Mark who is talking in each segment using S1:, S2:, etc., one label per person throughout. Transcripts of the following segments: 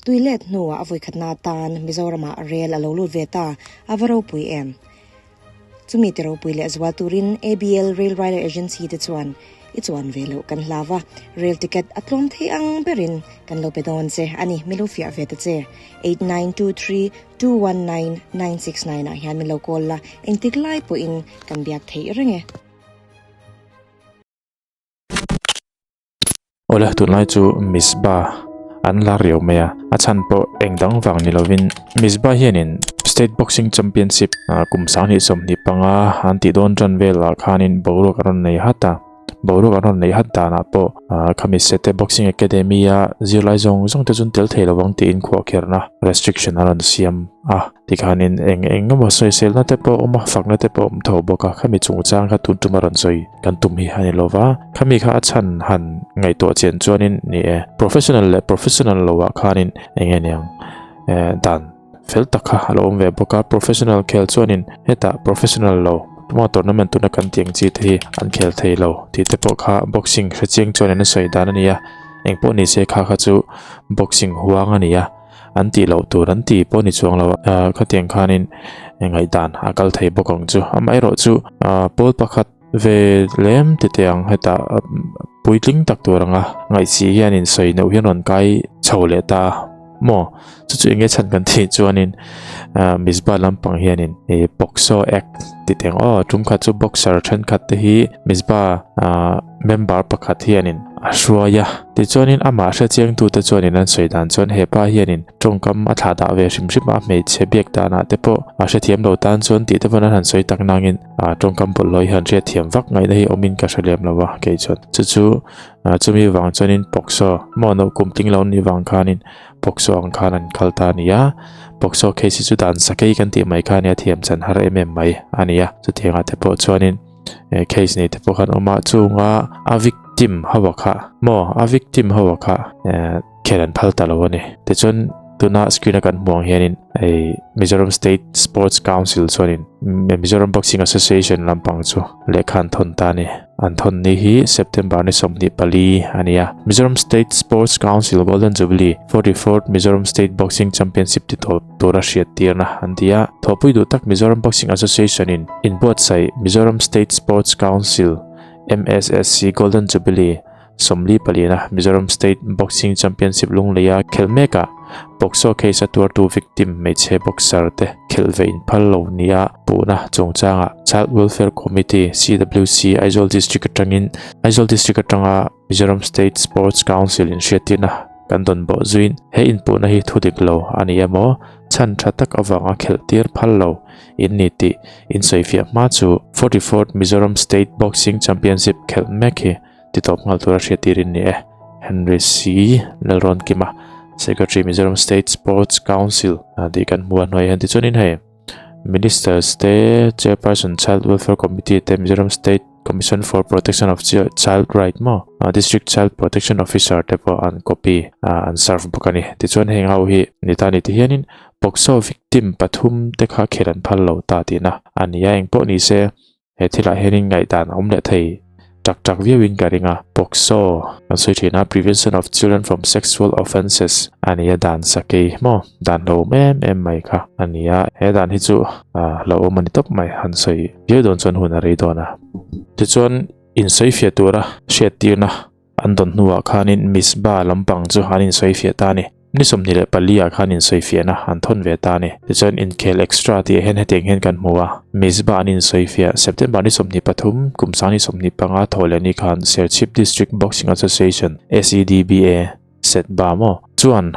S1: Tui let hnuah a vawikhatna atan Mizoramah rel a lo lut ve ta, a va ropui em? Chumi ti ropui leh zual turin ABL Rail Rider Agency te chuan i chuan ve loh kan hlau a, rail ticket a tlawm thei ang berin kan lo pe dawn che a ni, min lo fiah ve ta che. 8923219969 ah hian min lo call la, engtik lai pawhin kan biak theih reng e.
S2: Awle tunlai chu Misba an la riau mai a, a chhan pawh eng dang vang ni lovin Misba hianin State Boxing Championship kum 2025 an tih dawn tan velah khanin boruak a rawn nei hat a, boruak an rawn nei hat danah pawh khami Sete Boxing Academy a zirlai zawng zawng te chu an tel thei lovang tiin khuahkherhna restriction a rawn siam a. Tikhanin eng eng emaw sawiselna te pawh a awm a, fakna te pawh a awm tho bawk a, khami chungchang kha tun tum a rawn sawi kan tum hi a ni lo va, khami kha a chhan han ngaihtuah chian chuanin ni e, professional leh professional lo ah khanin eng nge niang eh dan fel tak kha a lo awm ve bawk a, professional khel chuanin hetah professional lo tuma tournament tuna kan tih ang chi te hi an khel thei lo tih te pawh kha boxing hre chiang chuanin a sawi dan a ni a, engpawh ni se kha kha chu boxing huang a ni a. An tih loh tur an ti pawh ni chuang lo a, khatiang khanin ngaihdan a kal thei bawk ang chu. Amaherawh chu pawl pakhat ve lem ti teh ang hetah puitling tak tur anga ngaihsi hianin sawi neuh hian rawn kai chho leh ta a maw? Chu chu enge chhan kan tih chuanin Mizpah lampang hianin Pocso Act ti teh ang aw, tum khat chu boxer thenkhat te hi Mizpah Member pakhat hianin a hruai a, tichuanin amah hrechiangtute chuanin an sawi dan chuan hepa hianin tawngkam a thlah dah ve hrim hrim a, hmeichhe biak danah te pawh a hrethiam lo tan chuan tih te pawn an han sawi tak nangin tawngkam bawlhhlawh hi han hriatthiam vak ngaihna hi awmin ka hre lem lo a kei chuan chu chu chumi vang chuanin POCSO maw no kum tling lo nih vang khanin POCSO ang khan an kal ta a ni a, POCSO case hi chu dan sakei kan tih mai kha a nia thiam chan har em em mai a ni a, chutiangah te pawh chuanin. Case nei te pawh khan awm a chunga a victim ho a kha maw a victim ho a kha khel an phal ta lo a ni tichuan tuna screen a kan hmuh ang hianin hei Mizoram State Sports Council chuanin Mizoram Boxing Association lampang chu lehkha an thawn ta a ni an thawn ni hi September ni 24 a ni a Mizoram State Sports Council Golden Jubilee 44th Mizoram State Boxing Championship ti tawp tura hriat tirna an ti a. Thawhpui duh tak Mizoram Boxing Association-in inbuatsaih Mizoram State Sports Council, MSSC, Golden Jubilee 44-a Mizoram State Boxing Championship lungleia khelh mekah POCSO case a tuartu victim hmeichhe boxer te khelh ve inphal lo nia puhna chungchangah Child Welfare Committee, CWC, Aizawl District atangin Aizawl District atanga Mizoram State Sports Council in hriattirna kan dawn bawh zuiin he inpuhna hi thu dik lo a ni emaw chhan tha tak avanga khelh tir phal lo in ni tih insawifiah hma chu 44th Mizoram State Boxing Championship khelh mek hi titawp nghal tura hriattir in ni e. Henry C. Lalrawnkima, Secretary Mizoram State Sports Council tih kan hmu a hnuai hian tichuanin hei Ministers te Chairperson Child Welfare Committee te Mizoram State Commission for Protection of Child Right maw District Child Protection Officer te pawh an copy an serve bawk a ni. Tichuan heng ho hi ni ta ni ti hianin POCSO victim pathum te kha khel an phal lo ta tihna a ni a, engpawh ni se he thilah hianin ngaihdan a awm leh thei tak tak viauin ka ring a. POCSO kan sawi thin a, Prevention of Children from Sexual Offences a ni a, dan sakei maw dan hlauhawm em em mai kha a ni a, he dan hi chu hlauhawm a ni tawp mai han sawi. Viau dawn chuan hun a rei dawn a. Tichuan, insawifiah tura hriattirna an dawn hnuah khanin Misba lampang chu an insawifiah ta a ni. Ni 24 ah khan insawifiahna an thawn ve ta a ni. Tichuan, inkhel extra tih ah hian hetiang hian kan hmu a. Misba an insawifiah September ni 23, kum 2025 thawhleh ni khan Serchhip District Boxing Association, SEDBA, Setba maw chuan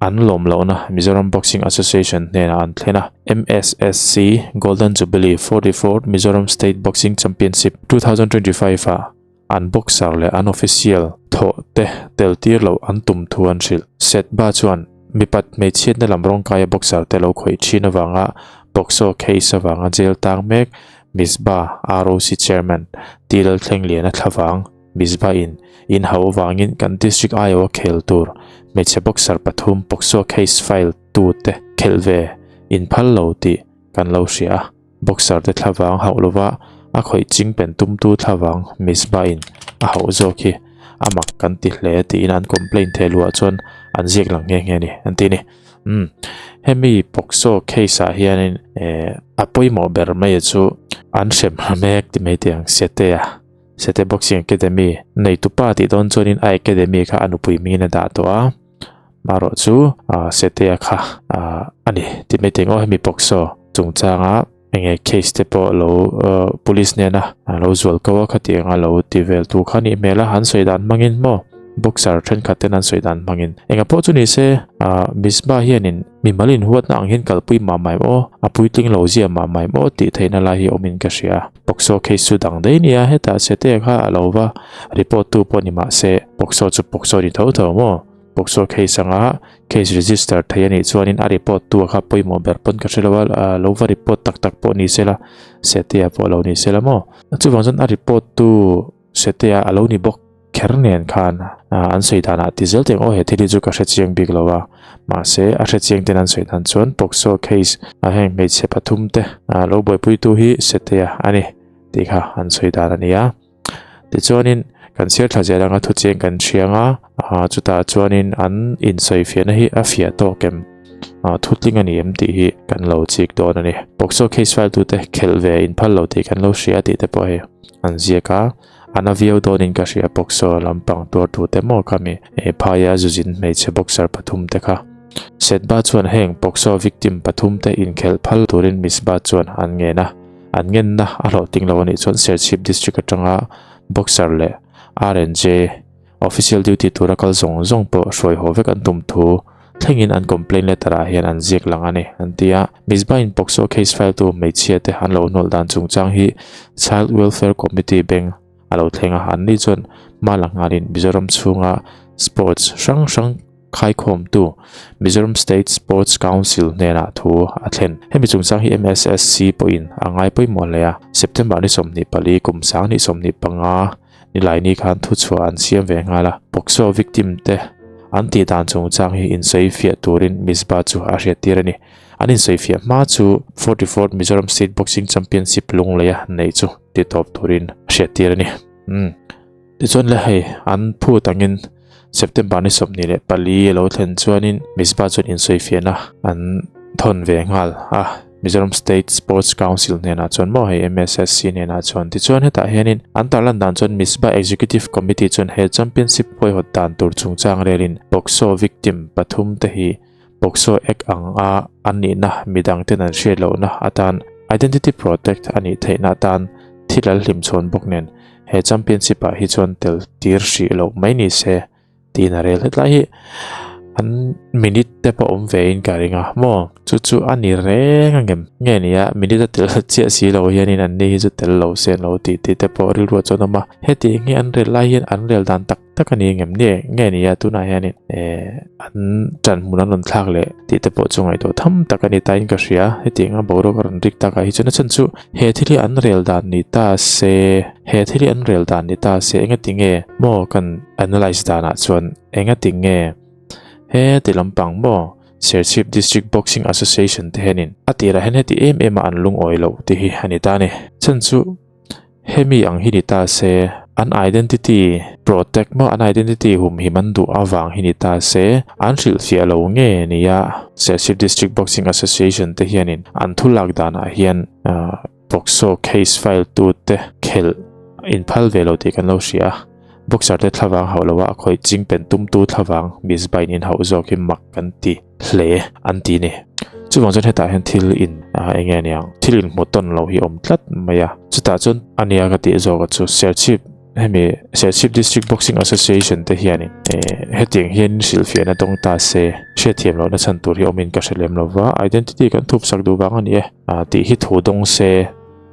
S2: an lawm lohna Mizoram Boxing Association hnenah an thlen a, MSSC Golden Jubilee 44th Mizoram State Boxing Championship 2025 ah an boxer leh an official thawh te tel tir loh an tum thu an hrilh. Setba chuan mipat hmeichhiatna lam rawngkaia boxer te lo khawih thin avanga POCSO case avanga jail tang mek Misba ROC Chairman T Lalthlengliana thlavang Mizpah in in hauh avangin kan district aiawha khel tur hmeichhe boxer pathum POCSO case file tu te khelh ve in phal lo tih kan lo hria a, boxer te thlavang hauh lova a khawih ching pen tumtu thlavang Mizpah in a hauh zawk hi. a mak kan ti hle tiin an complaint theh luah chuan an ziak lang nghe nghe a ni an ti a ni. Umm hemi POCSO case ah hianin eh a pawimawh ber mai chu an hrem ha mek ti mai teh ang Setea Sete Boxing Academy neitupa tih dawn chuanin a academy kha a nupui hmingin a dah tawh a marawh chu ah Setea kha ah a ni ti mai teh ang aw hemi POCSO chungchanga enge case te pawh lo police nena lo zual ko a khatiang a lo ti vel tu kha nih hmel a an sawi dan hmangin maw boxer thenkhat ten an sawi dan hmangin enga pawh chu ni se ah Misbah hianin mimal inhuatna ang hian kalpui mah mai maw a puitling lo zia mah mai maw tih theihna lai hi awmin ka hria POCSO case chu dang daih nia hetah chhe te kha a lo va report tu pawh ni mah se POCSO chu POCSO ni tho tho maw. POCSO case anga case register thei a nih chuanin a report tu kha pawimawh ber pawn ka hre lo a, lo va report tak tak pawh ni sela Setea pawh lo ni sela maw. Chuvang chuan a report tu Setea a lo ni bawk kher nen khan an sawi danah ti zel teng aw he thil hi chu ka hre chiang bik lo a, mahse a hre chiang ten an sawi dan chuan POCSO case a heng hmeichhe pathum te lo buaipui tu hi Setea a ni tih kha an sawi dan a ni a. Tichuanin kan chhiar thla zel anga thuchiang kan hriang a, ah chutah chuanin an insawifiahna hi a fiah tawk em? Ah thutling a ni em tih hi kan lo chik dawn a ni. POCSO case file tute khelh ve inphal lo tih kan lo hria tih te pawh hei an ziak a, a na viau dawnin ka hria POCSO lampang tuartute maw khami phaia zuzin hmeichhe boxer pathum te kha. Setba chuan heng POCSO victim pathum te inkhelh phal turin Misbah chuan an ngen a. An ngenna a hlawhting lo a nih chuan Serchhip District atanga Boxer leh RNJ official duty tura kal zawng zawng pawh hruai haw vek an tum thu thlengin an complaint letter ah hian an ziak lang a ni, an ti a. Misbah-in POCSO case file tu hmeichhia te an lo hnawlh dan chungchang hi Child Welfare Committee beng a lo thleng a, anni chuan hma la nghalin Mizoram chhunga sports hrang hrang Khaikhawmtu, Mizoram State Sports Council hnenah thu a thlen. Hemi chungchang hi MSSC pawhin a ngai pawimawh hle a, September ni 24 kum 2025 Nilaini khan thuchhuah an siam ve nghal a, POCSO victim te an tih dan chungchang hi insawifiah turin Misbah chu a hriattir a ni. An insawifiah hma chu 44th Mizoram State Boxing Championship lungleia neih chu titawp turin a hriattir a ni. Umm. Tichuan le hei, an phut angin September ni 24 a lo thlen chuanin Misbah chuan insawifiahna an thawn ve nghal a, Mizoram State Sports Council hnenah chuan maw hei MSSC hnenah chuan. Tichuan hetah hianin an tarlan dan chuan Misbah Executive Committee chuan he championship huaihawt dan tur chungchang relin POCSO victim pathum te hi POCSO Act ang a an nihna midang ten an hriat lohna atan Identity Protect a nih theihna atan thil al hlim chhawn bawk nen he championship ah hi chuan tel tir hrih loh mai ni se tiin a rel hetlai hi an minute te pawh awm ve in ka ring a maw chu chu a ni reng ang em nge ni a minute a tel chiah si lo hianin an ni hi chu tel lo se an lo tih tih te pawh rilru ah chuan awm a heti nge an rel lai hian an rel dan tak tak a ni ngem nge nge ni a tunah hianin eh an ṭan hmun an rawn thlak leh tih te pawh chu ngaihtuah tham tak a ni ta in ka hria hetiang a boruak a rawn rik takah hi chuan a chhan chu he thil hi an rel dan ni ta se he thil hi an rel dan ni ta se enga ti nge maw kan analyse danah chuan enga ti nge he ti lampang maw Serchhip District Boxing Association te hianin a tirah hian heti em em a an lungawi loh tih hi a ni ta a ni chhan chu. Hemi ang hi ni ta se, an identity protect maw, an identity humhim an duh avang hi ni ta se, an hrilhfiah lo nge nia Serchhip District Boxing Association te hianin an thu lak danah hian POCSO case file tute khelh inphal ve lo tih kan lo hria a. Boxer te thlavang hauh loa a khawih ching pen tumtu thlavang Misbah in inhauh zawk hi mak kan ti hle an ti ni. Chuvang chuan hetah hian thil in eng nge niang thil in hmu tawn lo hi awm tlat mai a. Chutah chuan a nia ka tih zawk a chu Serchhip hemi Serchhip District Boxing Association te hianin hetiang hian hrilhfiahna dawng ta se hriatthiam lohna chhan tur hi awmin ka hre lem lova identity kan thup sak duh vang a ni e tih hi thu dawng se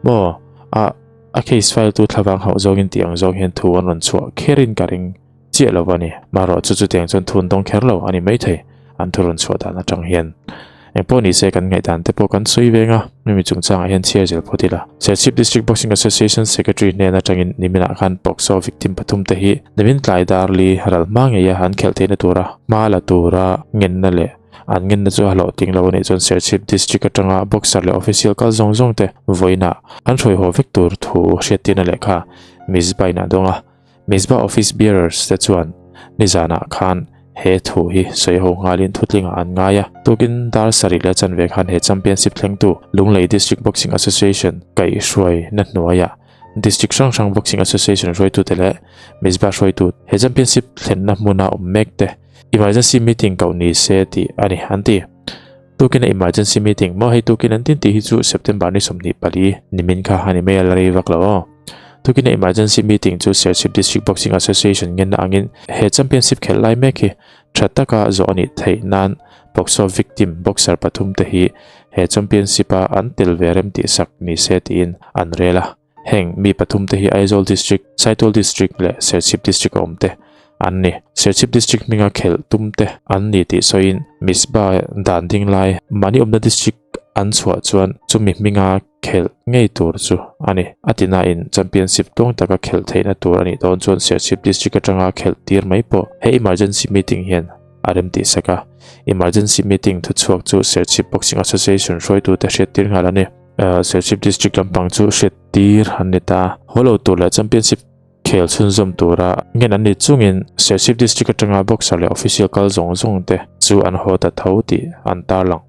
S2: maw a A case file tu thlavang hauh zawngin tih ang zawng hian thu an rawn chhuah kherin ka ring chiah lo a ni. Marawh chu chutiang chuan thu an dawng kher lo a ni maithei, an thu rawn chhuah dan atang hian. Engpawh ni se kan ngaihdan te pawh kan sawi veng a, mimi chungchangah hian chhiar zel phawt ila. Serchhip District Boxing Association Secretary hnen atangin niminah khan POCSO victim pathum te hi nimin tlai dar li ral hma ngeia an khelh theihna tura hma la tura ngenna leh An ngenna chu a hlawhtling lo a nih chuan Serchhip District atanga boxer leh official kal zawng zawng te vawiinah an hruai haw vek tur thu hriattirna lehkha Mizpah-in a dawng a. Mizpah Office Bearers te chuan nizanah khan he thu hi sawi ho nghalin thutlingah an ngai a. Tukin dar sarih leh chanve khan he championship thlengtu Lunglei District Boxing Association kaihhruaina hnuaiah District hrang hrang Boxing Association hruaitute leh Mizpah hruaitu he championship thlenna hmuna awm mek te emergency meeting koh ni se tih a ni an ti. Tukin a emergency meeting maw hei tukin an tin tih hi chu September ni 24 nimin kha a ni mai a la rei vak lo aw. Tukin a emergency meeting chu Serchhip District Boxing Association ngenna angin he championship khelh lai mek hi tha taka zawh a nih theih nan POCSO victim boxer pathum te hi he championship a an tel ve rem tih sak ni se tiin an rel a. Heng mi pathum te hi Aizawl District, Saitual District leh Serchhip District a awm te an ni. Serchhip District hminga khelh tum te an ni tih sawiin Misba dan ding lai mahni awmna district an chhuah chuan chumi hminga khelh ngei tur chu a ni. A ti nain championship tluang taka khelh theihna tur a nih dawn chuan Serchhip District atanga khelh tir mai pawh he emergency meeting hian a rem tih sak a. Emergency meeting thuchhuak chu Serchhip Boxing Association hruaitute hriattir nghal a ni. Serchhip District lampang chu hriattir an ni ta. Haw lo tur leh Championship khel chhunzawm tura ngen an ni chungin Serchhip District atanga boxer leh official kal zawng zawng te chu an haw ta tho tih an tarlang.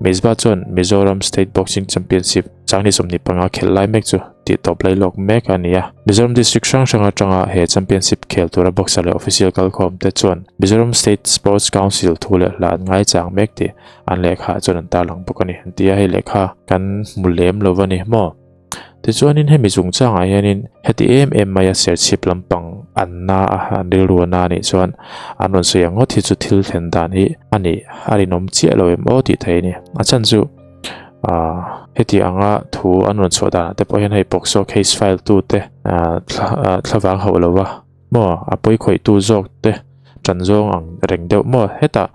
S2: Mizba chuan Mizoram State Boxing Championship changni 25 khelh lai mek chu tih tawp lai lawk mek a ni a. Mizoram District hrang hrang atanga he Championship khel tura boxer leh official kalkhawm te chuan Mizoram State Sports Council thu leh hla an ngaichang mek tih an lehkha chuan an tarlang bawk a ni. An ti a, hei lehkha kan hmu lem lo va ni maw? Tichuanin hemi chungchangah hianin heti em em maia serchhip lampang an na a, an rilru a na anih chuan an rawn sawi ang ngawt hi chu thil thlen dan hi a nih a rinawm chiah lo em aw tih theih a ni. A chhan chu aah heti anga thu an rawn chhuah danah te pawh hian hei POCSO case file tute aah thlavang hauh lo va maw a pawi khawihtu zawk te tan zawng ang reng deuh maw hetah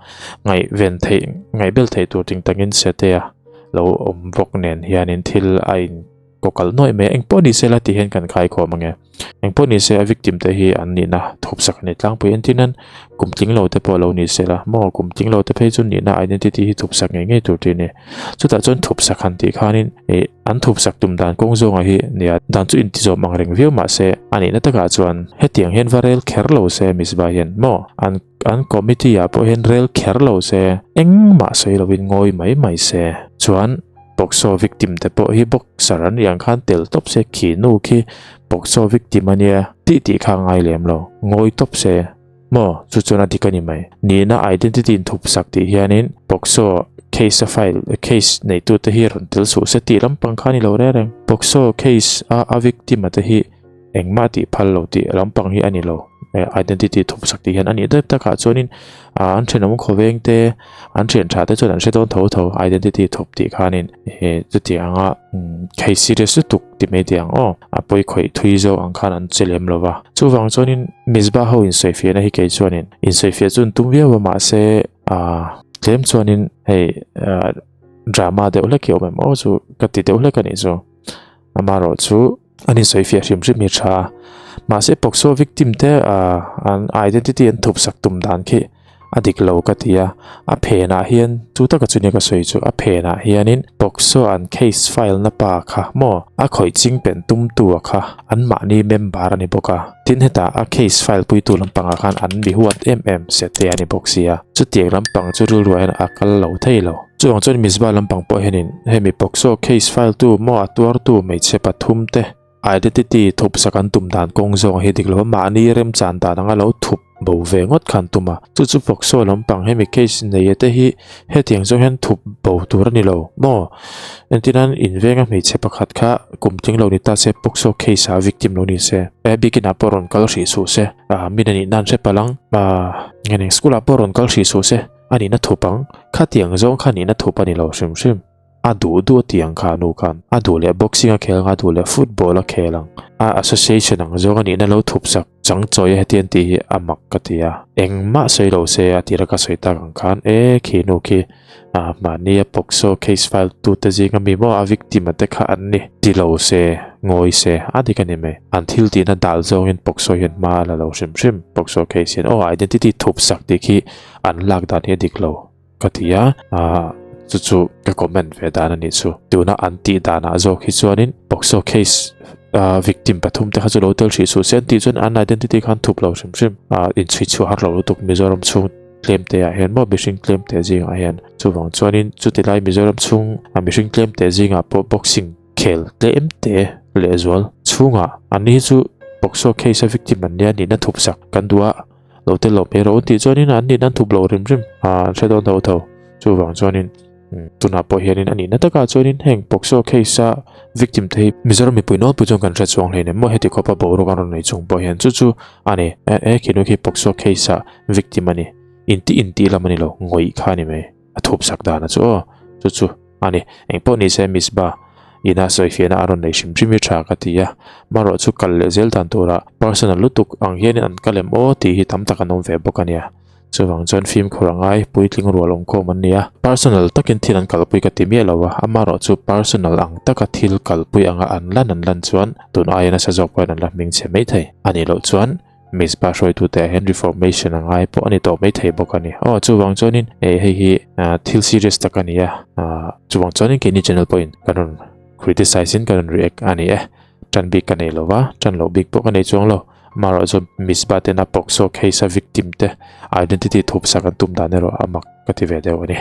S2: ngaihven theih ngaihbel theih tur ting takin Setea lo awm bawk nen hianin thil a in kaw kalh nuaih mai a engpawh ni se la ti hian kan khaikhawm ang e engpawh ni se a victim te hi an nihna thup sak a ni tlangpui entir nan kum tling lo te pawh lo ni se la maw kum tling lo te phei chu nihna identity hi thup sak ngei ngei tur tih a ni chutah chuan thup sak han tih khanin ih an thup sak tum dan kawng zawngah hi nia dan chu intizawm ang reng viau mahse a nihna takah chuan hetiang hian va rel kher lo se Misbah hian maw an an committee ah pawh hian rel kher lo se engmah sawi lovin ngawi mai mai se chuan POCSO victim te pawh hi boxer an nih ang khan tel tawp se khi nu khi POCSO victim a nia tih tih kha a ngai lem lo ngawi tawp se. Maw? Chu chuan a dik a ni mai. Nihna identity in thup sak tih hianin POCSO case a file case neitute hi rawn tel suh se tih lampang kha a ni lo reng reng. POCSO case a a victim a te hi engmah tih phal lo tih lampang hi a ni lo. Identity thup sak tih hian a nih daih takah chuanin an thenawm khawveng te an thian tha te chuan an hre dawn tho tho identity thup tih khanin chuti anga case serious lutuk ti mai teh ang aw a pawi khawih thui zawk ang khan an che lem lo va chuvang chuanin Mizpah ho insawifiahna hi kei chuanin insawifiah chu an tum viau a mahse ah tlem chuanin hei ah drama deuh hlek hi a awm em aw chu ka ti deuh hlek a nih chu amaherawh chu an insawifiah hrim hrim hi tha a mahse POCSO victim te ah an identity an thup sak tum dan khi a dik lo ka ti a, a phenah hian chu taka chu nia ka sawi chu a phenah hianin POCSO an case file na pa kha maw a khawih ching pen tum tu a kha an mahni member a ni bawk a tin hetah a case file puitu lampangah khan an mi huat em em sete a ni bawk sia chutiang lampang chu rilruah hian a kal lo thei lo chuvang chuan Mizba lampang pawh hianin hemi POCSO case file tu maw a tuartu hmeichhe pathum te Identity thup sak an tum dan kawng zawng hi dik lo a, mahni remchan dan anga lo thup bo ve ngawt kha an tum a. Chu chu POCSO lampang hemi case neia te hi hetiang zawng hian thup bo tur a ni lo maw? Entirnan invenga hmeichhe pakhat kha kum tling lo ni ta se POCSO case ah victim lo ni se, eh bikin ah pawh rawn kal hrih suh se, ah min a nih nan hre palh ang, ah nge ning school ah pawh rawn kal hrih suh se, a nihna thup ang, khatiang zawng kha nihna thup a ni lo hrim hrim. A duh duh a ti ang kha nu khan. A duh leh boxing a khel ang, a duh leh football a khel ang. A association ang zawng a nihna lo thup sak chang chawi a heti an tih hi a mak ka ti a. Engmah sawi lo se a tira ka sawi tak ang khan e khi nu khi ah mahni a POCSO case file tute zinga mi maw a victim a te kha an ni ti lo se ngawi se a dik a ni mai. An thil tihna dal zawngin POCSO hian hma a la lo hrim hrim. POCSO case hian aw identity thup sak tih khi an lak dan hi a dik lo. Ka ti a, aah chu chu ka comment ve dan a nih chu. Tuna an tih danah zawk hi chuanin POCSO case Victim pathum te kha chu lo tel hrih suh se an tih chuan an identity khan thup lo hrim hrim inchhui chhuah har lo lutuk Mizoram chhung tlem te ah hian maw mihring tlem te zingah hian chuvang chuanin chuti lai Mizoram chhung a mihring tlem te zingah pawh boxing khel tlem te lehzual chhungah an ni hi chu POCSO case a victim an nia nihna thup sak kan duh a lo tel lo mai rawh tih chuanin an nihna an thup lo hrim hrim an hre dawn tho tho chuvang chuanin Tunah pawh hianin a nihna takah chuanin heng POCSO case a victim te hi Mizoram mipui nawlpui chuan kan hre chuang hleinem maw heti khawpa boruak an rawn nei chung pawh hian chu chu a ni e khi nu khi POCSO case a victim a ni intih intih lam a ni lo ngawih kha a ni mai a thup sak dan a chu aw chu chu a ni engpawh ni se Misba ina sawifiahna a rawn nei hrim hrim hi tha ka ti a marawh chu kal leh zel dan turah personal lutuk ang hianin an kal em aw tih hi tam tak an awm ve bawk a nia. Chuvang chuan fimkhur a ngai, puitling rual awmkhawm an ni a. Personal takin thil an kalpui ka ti miah lo a, amaherawh chu personal ang taka thil kalpui anga an lan an lan chuan tun aia nasa zawk pawhin an la hming chhe mai thei. A nih loh chuan Mizpah hruaitute ah hian reformation a ngai pawh a ni tawh mai thei bawk a ni. Aw chuvang chuanin eh hei hi thil serious tak a ni a, chuvang chuanin keini channel pawhin kan rawn criticize in kan rawn react a ni e. Tan bik ka nei lo va, tan loh bik pawh ka nei chuang lo. Amaherawh chuan Misbah tena POCSO case a victim te identity thup sak an tum dan erawh a mak ka ti ve deuh a ni.